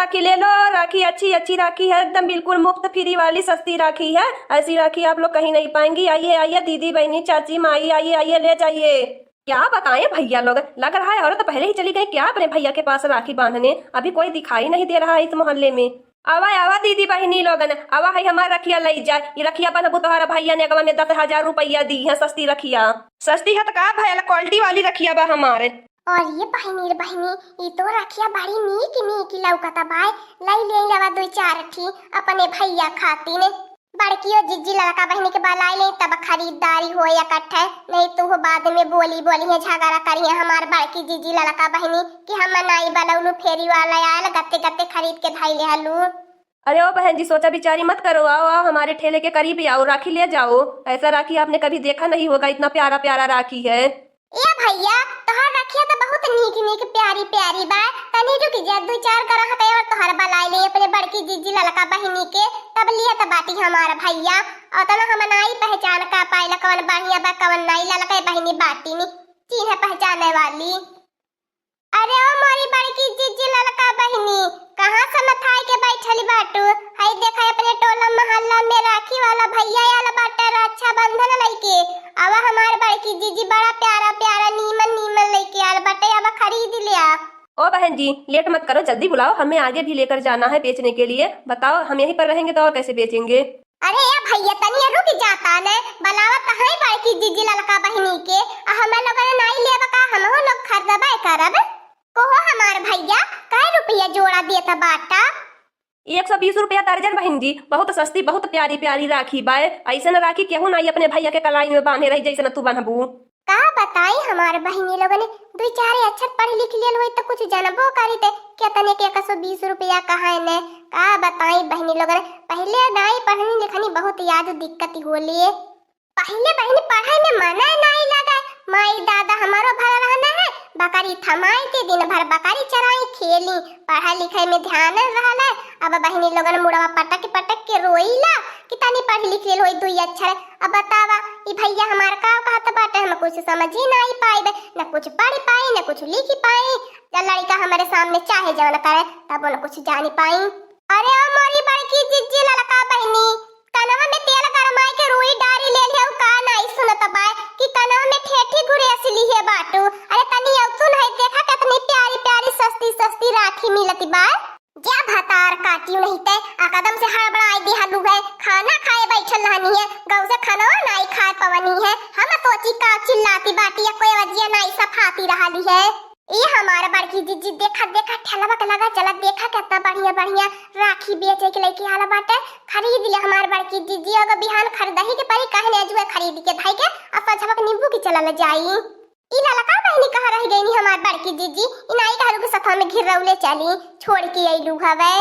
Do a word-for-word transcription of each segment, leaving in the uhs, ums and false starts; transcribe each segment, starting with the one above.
राखी ले लो, राखी अच्छी अच्छी राखी है, एकदम बिल्कुल मुफ्त फ्री वाली सस्ती राखी है। ऐसी राखी आप लोग कहीं नहीं पाएंगी। आइए आइए दीदी बहनी चाची माई, आइए आइए ले जाइए। क्या बताएं भैया लोग, लग रहा है औरत पहले ही चली गई क्या अपने भैया के पास राखी बांधने, अभी कोई दिखाई नहीं दे रहा है इस मोहल्ले में। आवा आवा दीदी बहनी लोगन, आवा है हमार रखिया लई जा, ये रखिया बन्हबू तोहरा भैया नेगवा में दस हजार रुपया दी है, सस्ती रखिया। सस्ती है तो का भयल, क्वालिटी वाली रखिया बा हमार। और ये बहिनी रे बहिनी, ई तो रखिया बड़ी नीक नीक लौकत बाय, लई ले लवा दुई चार ठी अपने भैया खातिन। बड़कियो जिज्जी लड़का बहिनी के बलाई ले तब खरीदारी हो इकट्ठे, नहीं तो वो बाद में बोली बोली है झगड़ा करी है हमार बड़की जिज्जी लड़का बहिनी कि हम नाई बलौलू फेरी वाला आयल गत्ते गत्ते खरीद के धाई ले हलू। अरे ओ बहन जी, सोचा बिचारी मत करो, आओ आओ हमारे ठेले के करीब ही आओ, राखी ले जाओ। ऐसा राखी आपने कभी देखा नहीं होगा, इतना प्यारा प्यारा राखी है। ए भैया, तोहार रखिया तो बहुत नीक नीक प्यारी प्यारी बा। तनी रुक जा, दू चार ग्राहक और तोहार बलाई ले अपने बड़की जिज्जी ललका बहिनी के, तब लियत बाटी हमार भैया। और तना हम नाई पहचान का पाइल कवन बढ़िया बा कवन नाई, ललका बहिनी बाटी नी, चिन्ह पहचाने वाली। अरे ओ मोरी बड़की जिज्जी ललका बहिनी, कहाँ समथाई के बैठल बाटू? हई देखा अपने टोला मोहल्ला में राखी वाला भैया आयल बाटे रक्षाबंधन लइके। अब हमार बड़की जिज्जी बड़ा प्यारा प्यारा नीमन नीमन लइके आयल बाटे, अब खरीद लिया। ओ बहन जी, लेट मत करो, जल्दी बुलाओ, हमें आगे भी लेकर जाना है बेचने के लिए। बताओ, हम यहीं पर रहेंगे तो और कैसे बेचेंगे? अरे ए भैया, तनिया रुक जाता ने, बलावत है बड़की जिज्जी ललका बहिनी के, आ हमें लोगन नाई लेब का, हमहू लोग खरीदबे करब। कहो हमार भैया, कै रुपया जोड़ा देत बाटा? एक सौ बीस रुपया दर्जन बहिन जी, बहुत सस्ती, बहुत प्यारी प्यारी राखी बाय। ऐसन राखी केहू नाई अपने भैया के कलाई में बांधे रही जैसन तू बांधबू। का बताई हमार बहिनी लोगन, दुई चार अक्षर पढ़ लिख लेल होई त कुछ जानबो करी ते, केतने के एक सौ बीस रुपया कहाए ने। का बताई बहिनी लोगन, पहिले नाई पढ़नी लिखनी बहुत याद दिक्कत होले। पहिले बहिनी पढ़ाई में मना नाई लगे, माई दादा हमारो भर रहना है, बकरी थमाई के दिन भर बकरी चराई खेली, पढ़ाई लिखाई में ध्यान रहल है। अब बहिनी लोगन मुड़वा पटक पटक के रोईला कि तनी पढ़ लिख लेल होई दुई अक्षर। अब बतावा, ई भैया हमार का कहत बाटे, हम कुछ समझी नाई पाइबे, न कुछ पढ़ पाई, न कुछ लिख पाई। जब लड़का हमारे सामने चाहे जवन करे, तब न कुछ जानी पाई। अरे ओ मोरी बड़की जिज्जी ललका बहिनी, कनवा में तेल गरमाई के रुई डारी ले लिया, का नाई सुनत बाय कि कनवा में ठेठी घुरेस लिहे बाटू। अरे तनी अउतू नहीं, देखा कितनी प्यारी प्यारी सस्ती सस्ती राखी मिलत बा। जा भतार काटियो नहीं ते, आ कदम से हड़बड़ाई दिहलू है, खाना खाए बैठल रहनी है, गौ से खाना नाई खाए पवनी है। हम सोची का चिल्लाती बाटी या कोई वजिया नाई सफाती रहली है। ए हमार बड़की जिज्जी, देखा देखा ठेलवा के लगा चलत, देखा कितना बढ़िया बढ़िया राखी बेचे के लेके आला बाटे। खरीद ले हमार बड़की जिज्जी, अगर बिहान खरीदही के परी, काहे ने अजुए खरीद के धाई के आ सझवा के नींबू की चलल जाई। ई ललका बहिनी कहाँ रह गईनी हमार बड़की जिज्जी? ई नाई कहलू के सथवा में घिरौले चली, छोड़ के अइलू हवे।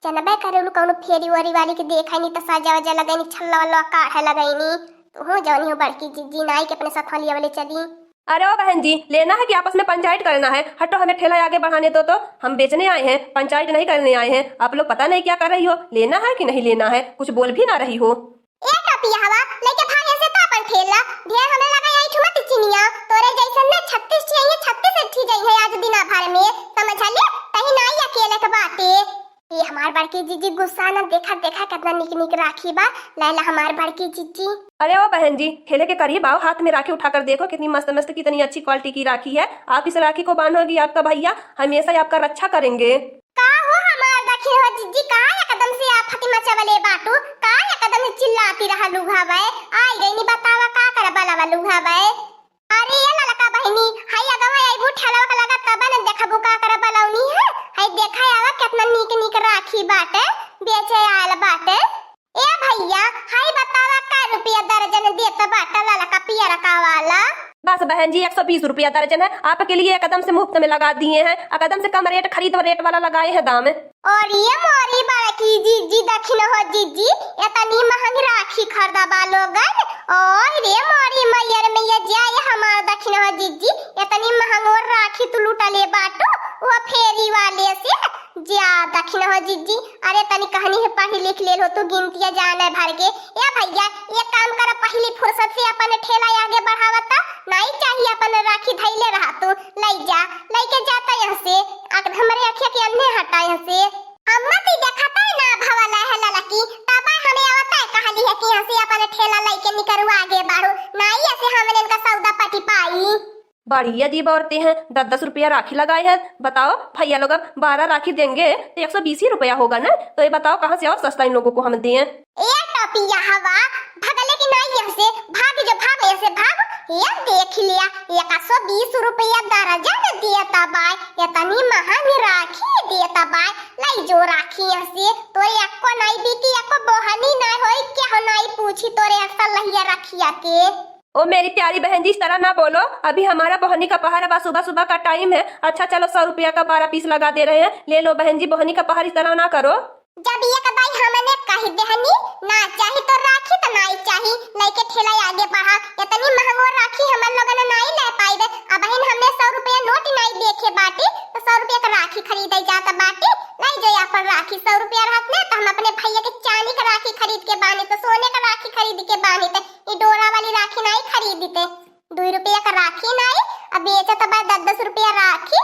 जनबे करेलू कौनो फेरी ओरी वाली के देखा नी त सजा वजा लगैनी, छल्ला वल्ला काढ़े लगैनी। तू हो जवनी हो बड़की जिज्जी, नाई के अपने सथवा लिया वाले चली। अरे ओ बहन जी, लेना है कि आपस में पंचायत करना है? हटो, हमें ठेला आगे बढ़ाने दो तो, हम बेचने आए हैं, पंचायत नहीं करने आए हैं। आप लोग पता नहीं क्या कर रही हो, लेना है कि नहीं लेना है, कुछ बोल भी ना रही हो। ए टपिया हवा, लेके भागे से तो अपन ठेला, ढेर हमें लगा यही ठुमत चिनिया, तोरे जैसन ने छत्तीस ठी है, छत्तीस ठी जाई है आज दिना भर में, समझ ले, कहीं नाई अकेले के बाटे। ये हमार बड़की जिज्जी गुस्सा न, देखा देखा कितना निक निक राखी बा, लैला हमार बड़की जिज्जी। अरे ओ बहन जी, ठेले के करीब आओ, हाथ में राखी उठाकर देखो, कितनी मस्त मस्त, कितनी अच्छी क्वालिटी की राखी है। आप इस राखी को बांधोगी, आपका भैया हमेशा ही आपका रक्षा करेंगे। का हो हमार दखिन हो जिज्जी, का एकदम से आफत मचवले बाटू, का एकदम से चिल्लाती रहलू हवे? आई गईनी, बतावा का कर बलवलू हवे? अरे ये ललका बहिनी, हई अगवा अइबू ठेलवा के लगा तब न देखबू का करे बलौनी है। हई देखा आवा केतना नीक नीक राखी बाटे, बेचे आयल बाटे। ए भैया, हई बतावा का रुपया दर्जन देत बाटे ललका पियरका वाला? बस बहन जी, एक सौ बीस रुपया दर्जन है, आपके लिए एकदम से मुफ्त में लगा दिए हैं, एकदम से कम रेट, खरीद रेट वाला लगाए हैं दाम। और ये मोरी बड़की जिज्जी दखिन हो जिज्जी, इतनी महंगी राखी खरीदा बा लोगन। और रे मोरी मैयर मैया, जा ये हमार दखिन हो जिज्जी, इतनी महंगोर राखी तू लुटले बाटू वो फेरी वाले से। जा दखिन हो जिज्जी, अरे तनी कहनी है पढ़ी लिख लेल हो तू गिनतिया जाने भर के। ए भैया, ये काम कर, पहली फुर्सत से अपन ठेला आगे बढ़ावता, नहीं चाहिए अपन राखी धैले रहा तू, लई जा, लई के जाता यहाँ से, अक-, हमरे अखिया के अन्ने हटा यहाँ से। यहाँ से अपन ठेला लइके निकरू आगे बढ़ू, नाई ऐसे हमने इनका सौदा पटी पाई। बड़ी अजीब औरतें हैं, दस दस रुपया राखी लगाए हैं। बताओ भैया लोग, अब बारह राखी देंगे तो एक सौ बीस ही रुपया होगा ना, तो ये बताओ कहाँ से और सस्ता इन लोगों को हम दें? ए टोपिया हवा, भगले की नाई यहाँ से, भाग जो, भाग यहाँ से, भाग। ये देख लिया, एक सौ बीस रुपया दर्जन देता बाय, इतनी महंगी राखी देता बाय, लाई जो राखी यहाँ से, तोरे एको नाई बिकी, एको बोहनी नाई होई, केहू नाई पूछी तोरे असल लहिया रखिया के। ओ मेरी प्यारी बहन जी, इस तरह ना बोलो, अभी हमारा बोहनी का पहर बा, सुबह सुबह का टाइम है। अच्छा चलो, सौ रुपया का बारह पीस लगा दे रहे हैं, ले लो बहन जी, बोहनी का पहर इस तरह ना करो। जब एक बाई हमने कह देहनी, ना चाही तो राखी तो नाई चाही, लइके ठेला आगे बढ़ा। इतनी महंगो राखी हमन लोगन नाई ले पाइबे। अबहिन हमने सौ रुपया नोट नाई देखे बाटी, तो सौ रुपया का राखी खरीदे जात बाटी। लाई जो अपन राखी, सौ रुपया रहत ने, तो हम अपने भैया के चांदी का राखी खरीद के बानी, तो सोने का राखी खरीद के बानी, तो ये डोरा वाली राखी नाई खरीदते। दुई रुपया का राखी नाई, अब बेचत बा दस दस रुपया राखी।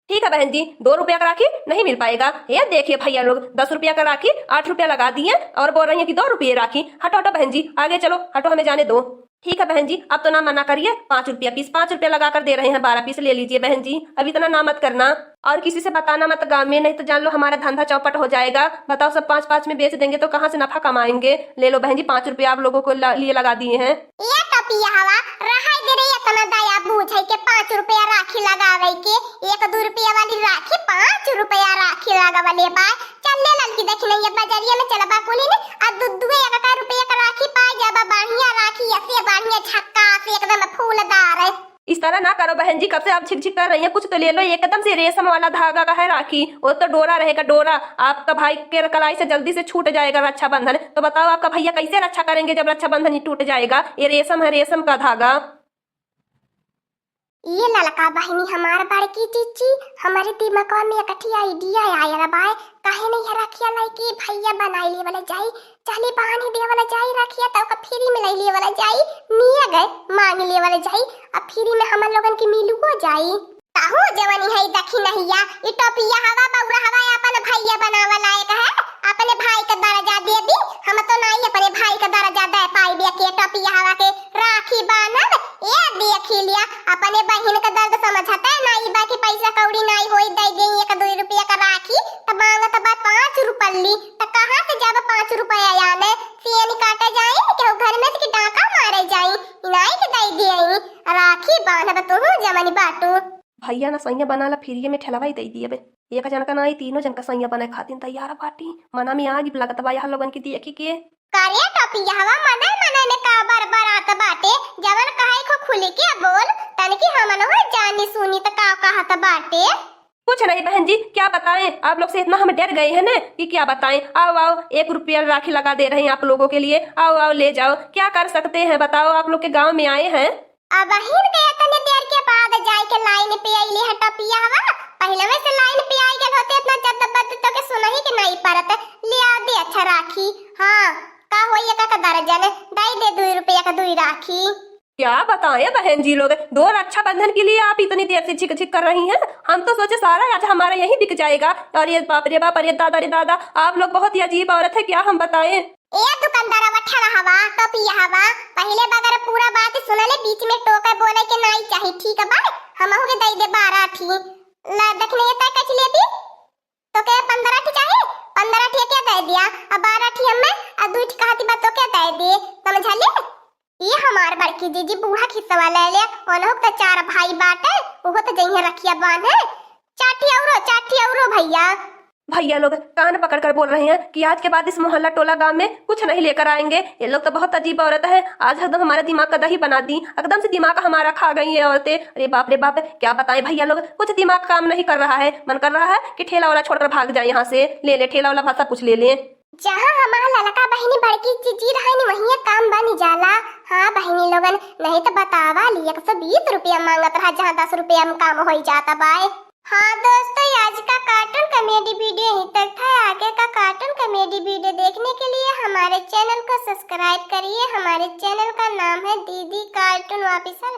ठीक है बहन जी, दो रुपया का राखी नहीं मिल पाएगा। ये देखिए भैया लोग, दस रुपया का राखी आठ रुपया लगा दिए और बोल रही हैं कि दो रुपये राखी। हटो हटो बहन जी, आगे चलो, हटो, हमें जाने दो। ठीक है बहन जी, अब तो ना मना करिए, पाँच रुपया पीस, पाँच रुपया लगा कर दे रहे हैं, बारह पीस ले लीजिए बहन जी, अब इतना ना मत करना। और किसी से बताना मत गाँव में, नहीं तो जान लो हमारा धंधा चौपट हो जाएगा। बताओ, सब पाँच पाँच में बेच देंगे तो कहाँ से नफा कमाएंगे? ले लो बहन जी, पाँच रुपया आप लोगों को ल-, लिए लगा दिए हैं। ये टोपिया हवा, रहाई दे रे इतना दया बूझे के पाँच रुपया राखी लगावे के, एक दो रुपया वाली राखी पाँच रुपया राखी लगावले बा। चल ले ललकी, देखी नहीं ये बजरिया में चलबा कुली ने, आ दू दुए एक का रुपया का राखी पाए जाबा, बढ़िया राखी, ऐसे बढ़िया झक्कास एकदम फूलदार। इस तरह ना करो बहन जी, कब से आप झिक झिक कर रही हैं, कुछ तो ले लो, एकदम से रेशम वाला धागा का है राखी, वो तो डोरा रहेगा डोरा, आपका भाई के कलाई से जल्दी से छूट जाएगा रक्षाबंधन। तो बताओ आपका भैया कैसे रक्षा करेंगे जब रक्षाबंधन ही टूट जाएगा? ये रेशम है, रेशम का धागा। ये ललका बहिनी हमार बड़की चीची, हमारे दिमागवा में एक ठी idea आयल बाय, काहे नहीं है रखिया लाई कि भैया बनाई लेवल जाई, चली बांध देवल जाई रखिया, तो ओका free में लई लेवल जाई, निये गए मांग लेवल जाई, अब free में हमन लोगन के मिलुओ जाई। ताहू जवानी है दखी नहिया, ई टोपिया हवा बौरा हवा अपन भैया बनावल लायक है, अपने भाई का दर्जा दे दी, हम तो नाई अपने भाई का दर्जा दे पाई बिया के टोपिया हवा के राखी बांधब। ए देखी लिया, अपने बहिन का दर्द समझते नाई बा कि पैसा कौड़ी नाई होई, दे देई एक दुई रुपया का राखी, त मांगत बा पाँच रुपल्ली, त कहाँ से जब पाँच रुपया आने? सियनी काटे जाई, केहू घर में से कि डाका मारे जाई, इनाई के दे देई, राखी बांधब तुहू जमनी बाटू। भैया ना सैया बना ला, free में ठेलवा ही दे दिए बे। एक जन का ना आई, तीनों जन का सैया बने खातिर तैयार बाटी। मना में आग लगत बा यहाँ लोगन की देखी के। करे टोपिया हवा, मने मने में का बरबरात बाटे, जवन कहे खो खुली के बोल, तनकी हमन हो जानी सुनी त का कहत बाटे। कुछ नहीं बहन जी, क्या बताएं, आप लोग से इतना हम डर गए हैं ना कि क्या बताएं। आओ आओ, एक रुपया राखी लगा दे रहे हैं आप लोगों के लिए, आओ आओ ले जाओ, क्या कर सकते हैं बताओ, आप लोग के गांव में आए हैं। अबहिन के इतनी देर के बाद जाए के line पे आइली है टोपिया हवा, पहले से line पे आई गल होते इतना जद्दोजद्द तो के सुनही के नहीं परत। ले आ दे अच्छा राखी, हाँ का होई एक का दर्जन, दे दे दुई रुपया का दुई राखी। क्या बताएं बहन जी लोग, दो रक्षाबंधन के लिए आप इतनी देर से झिक झिक कर रही हैं। हम तो सोचे सारा आज हमारा यहीं बिक जाएगा। और ये बाप रे बाप, अरे दादा रे दादा, आप लोग बहुत ही अजीब औरत है, क्या हम बताएं। ए दुकानदारा बठा हवा, टोपिया हवा, पहले बगर पूरा बात सुन ले, बीच में टोके बोले के नाई चाही, ठीक बा? हमहू के दे दे बारह ठी। ला दखिने ये तय कच लेबी, तो के पन्द्रह ठी चाही, पन्द्रह ठी के दे दिया, अब बारह ठी हमें, आ दुई ठी कहती बा तो के दे दे, समझ ले? ये हमार बड़की जीजी बूढ़ा खिसवा ले ले, ओनहु के त चार भाई बाटे, उहो त जइहे रखिया बांधे। चार ठी औरो, चार ठी औरो भैया। भैया लोग कान पकड़ कर बोल रहे हैं कि आज के बाद इस मोहल्ला टोला गांव में कुछ नहीं लेकर आएंगे। ये लोग तो बहुत अजीब औरत है, आज एकदम हमारा दिमाग का दही बना दी, एकदम से दिमाग हमारा खा गई है औरतें। अरे बाप रे बाप, क्या बताएं भैया लोग, कुछ दिमाग काम नहीं कर रहा है, मन कर रहा है कि ठेला वाला छोड़कर भाग जाए यहाँ से, ले ले ठेला वाला भाषा कुछ ले ले। जहाँ हमार ललका बहिनी बड़की जीजी रहनी, वहीं काम बनी जाला। हाँ बहिनी लोगन, नहीं तो बतावा ली, एक सौ बीस रुपया मांगत रहा, जहाँ दस रुपया में काम होई जाता बाय। हाँ दोस्तों, आज का cartoon comedy video यहीं तक था। आगे का cartoon comedy video देखने के लिए हमारे channel को subscribe करिए। हमारे channel का नाम है दीदी Cartoon Officer।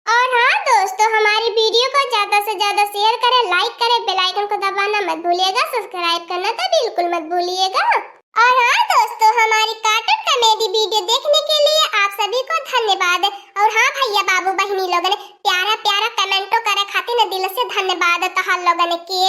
और हाँ दोस्तों, हमारी video को ज्यादा से ज्यादा share करें, like करें, bell icon को दबाना मत भूलिएगा, subscribe करना तो बिल्कुल मत भूलिएगा। और हाँ दोस्तों, हमारी cartoon comedy video देख धन्यवाद। और हाँ भैया, बाबू, बहिनी लोगन, प्यारा प्यारा कमेंटो करे खातिर न दिल से धन्यवाद तोहार लोगन के।